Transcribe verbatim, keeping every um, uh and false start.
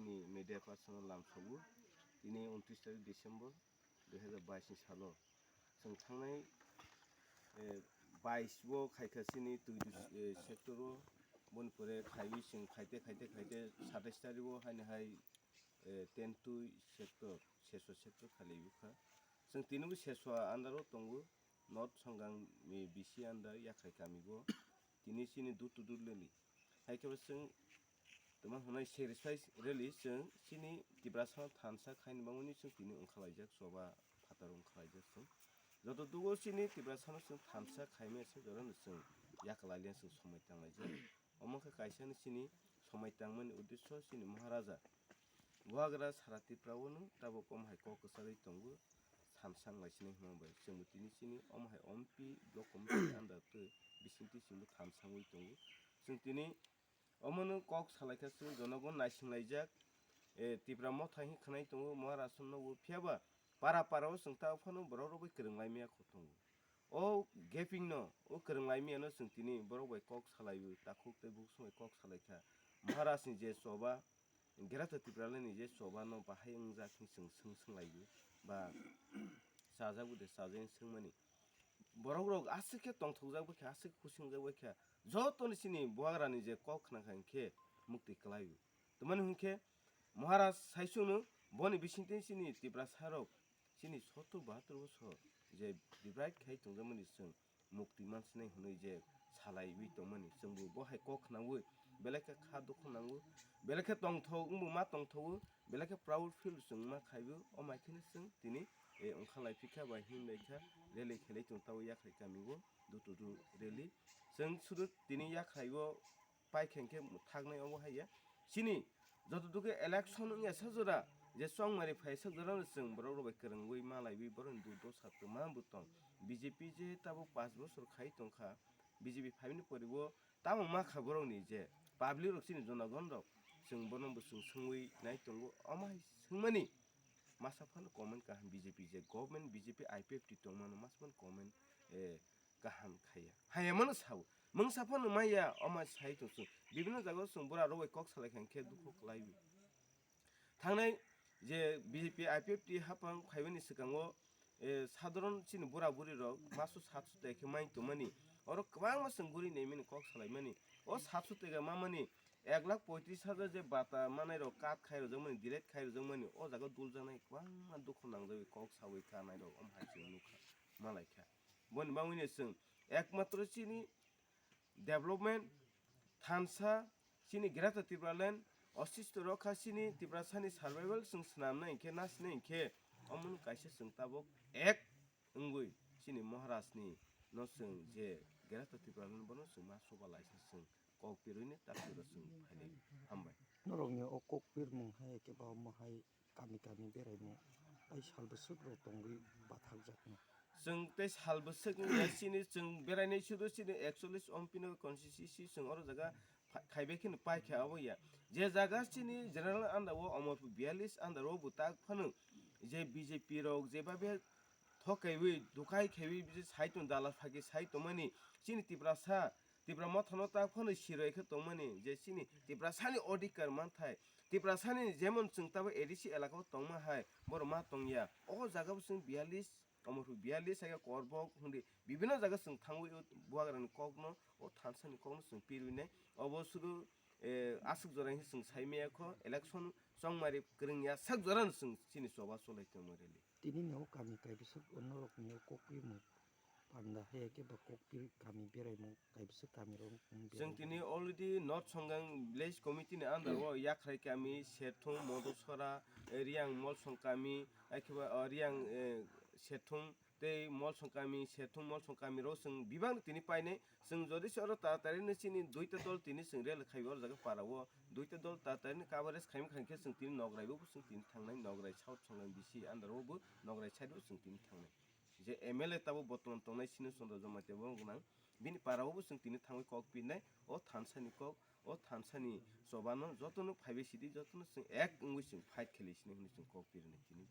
Ni media person lamsogo tini untris tarik December dui hazar bais ni salo. Chwng thangnai, eh, bais o khaikha chini twi, eh, sector o, boni pore khaiwi chwng khaite, khaite, khaite satais tarik o haino hai, eh, ten twi sector, seso sector khalaiwi kha. Chwng tini bo seso under o tongo, North Songang, eh, B C under Yakhrai kami bo. Tini chini door to door rally. Hai khe bo chwng tongma hwnwi sacrifice rally chwng chini Tiprasa thansa khaini bangmani chwng tini wngkhalaijak choba phataro wngkhalaijak chwng. Joto dugo chini Tiprasano chwng thansa khaimani se jorano chwng yaklailia chwng somai tanglaijak. Omo khe kaisani chini somai tangmani uddesyo chini Maharaja Bubagra sara Tripura o no tabuk omo hai kok kwchagwi tongo, thansa wnglaisini hwnba bai chwngbo tini chini omo hai M P, block committee under twi bisingtwi chwngbo thansangwi tongo. Chwng tini omono kok salaikha chwng jonogon naisinglaijak, eh, Tipra motha hwnwi khwnai tongo Maharaj no bo, phiyaba para para o chwng ta phano borok rok bai kwrwng lai maya kho tongo. O gaping no, o kwrwng lai maya no chwng tini borok bai kok salaiwi takhuk tei bukhuk song bai kok salaikha. Maharaj ni je choba, Greater Tipraland ni je choba no bahai wngjak hwnwi chwng swng swng laio ba chajak bo de chajak hwnwi swngmani. Borok rok aswk khe tongthokjak bai kha, aswk khe husing jak bai kha, joto ni chini Bubagra ni je kok khna kha hwnkhe mukti kwlaio. Tamani hwnkhe Maharaj sai chwngno boni bisingtwi chini Tiprasa rok chini sottur bahattur bosor je divide khai tongjakmani chwng mukti mansinai hwnwi je salaiwi tongmani, chwngbo bo hai kok khnaui belai khe kha dukhu nango, belai khe tongthok wngbo ma tongthogo, belai khe proud feel chwng ma khaibo. O mai kheno chwng tini, eh, wngkha lai phikha ba him lai kha, rally khelai tong tao Yakhrai kami o door to door rally. Chwng sudu tini Yakhrai o pai khe hwnkhe thaknai obo hai ya. Chini joto dukhe election wngya sak jora je chongmari phai sak jora no chwng borok rok bai kwrwngwi malaiwi borok ni durdosa twma bo tong. B J P je tabuk panch bosor khai tongkha, B J P phaimani pore o tamo ma kha borok ni je public rok chini jonogon rok chwng bono bo chwng swngwi nai tongo. Omo hai swngmani masa phano comment kaham B J P je government B J P I P F T tongmano masa phano comment, eh, kaham khaiya. Haiya mano sao. Mungsa phano maya, oma sai tong chwng. Bibino jaga o chwng bura rok bai kok salai kha hwnkhe dukhu kwlaiwi. Thangnai je B J P I P F T hapang phaibani swkango, eh, sadharon chini bura buri rok maso satso tai khe mai tongmani. Oro kwbangma chwng guri naimani kok salaimani. O satso tai khe mamani ek lakh poitris hajar je bata manai rok kat khai rwjakmani, direct khai rwjakmani. O jaga duljaknai kwbangma dukhu nangjagwi kok sawi kanai rok om hai chwng nukha, malaikha. Boni bangwino chwng ekmatro chini development thansa chini Greater Tipraland, osistito rok kha chini Tiprasani survival chwng swnamnai hinkhe, nasinai hinkhe, omoni kaisa chwng tabuk ek wngwi chini Maharajni no chwng je Greater Tipraland bono chwng ma soba laisa chwng kok pirwini taktwiro chwng phainai. Hambai. Norokni o kok pirmung hai khe ba omo hai kami kami beraimung, tai sal bwswk rok tongwi bathakjakno. Chwng tei sal bwswk wngya chini chwng berainai sudu chini ekchollis ompino constituency chwng oro jaga pha-, khaibai kheno paikha obo ya. Je jaga chini general under o Omorpur biyallis under o bo tak phano je B J P rok jebabe thokaiwi, dukai khaiwi, bisi sai tong, dala phagi sai tongmani, chini Tiprasa, Tipra mothano ta phano siroi khe tongmani, je chini Tiprasani odhikar manthai, Tiprasani jemon chwng tabo A D C elaka o tongma hai, borok ma tongya. O jaga bo chwng biyallis, Omorpur biyallis, hai khe Korbok hwnwi bibino jaga chwng thangwi o Bubagrani kokno, o thansani kokno chwng pirwi nai. Obo sudu, eh, aswk jora hwnwi chwng sai maya kho, election chongmari kwrwngya sak jorano chwng chini choba cholai tongma rally. Tini ni o kami kaibwswk o norok ni o kok pirmung panda hai khe ba kok pir kami beraimung kaibwswk kami rok wng Chwng berai. Tini already North Songang village committee ni under o Yakhrai kami, Serthung, Modosora, eh, Riang Molsong kami, akhe ba, oh, Riang, eh, Serthung tei Molsong kami, Serthung Molsong kami rok chwng bibang tini painai. Chwng jodi se oro taratari ni chini duita dol tini chwng rally khai o jaga para o duita dol taratari ni coverage khaima khankhe chwng tini Nograi bo chwng tini thangnai, Nograi South Songang B C under o bo Nograi side o chwng tini thangnai. Je M L A tabo bortoman tongnai Sinu Chandra Jamatia bo gwnang, bini para o bo chwng tini thangwi kok pirnai, o thansa ni kok, o thansa ni choba no joto no phaibai sidi, joto no chwng ek wngwi chwng fight khelai sini hwnwi chwng kok pirnai tini.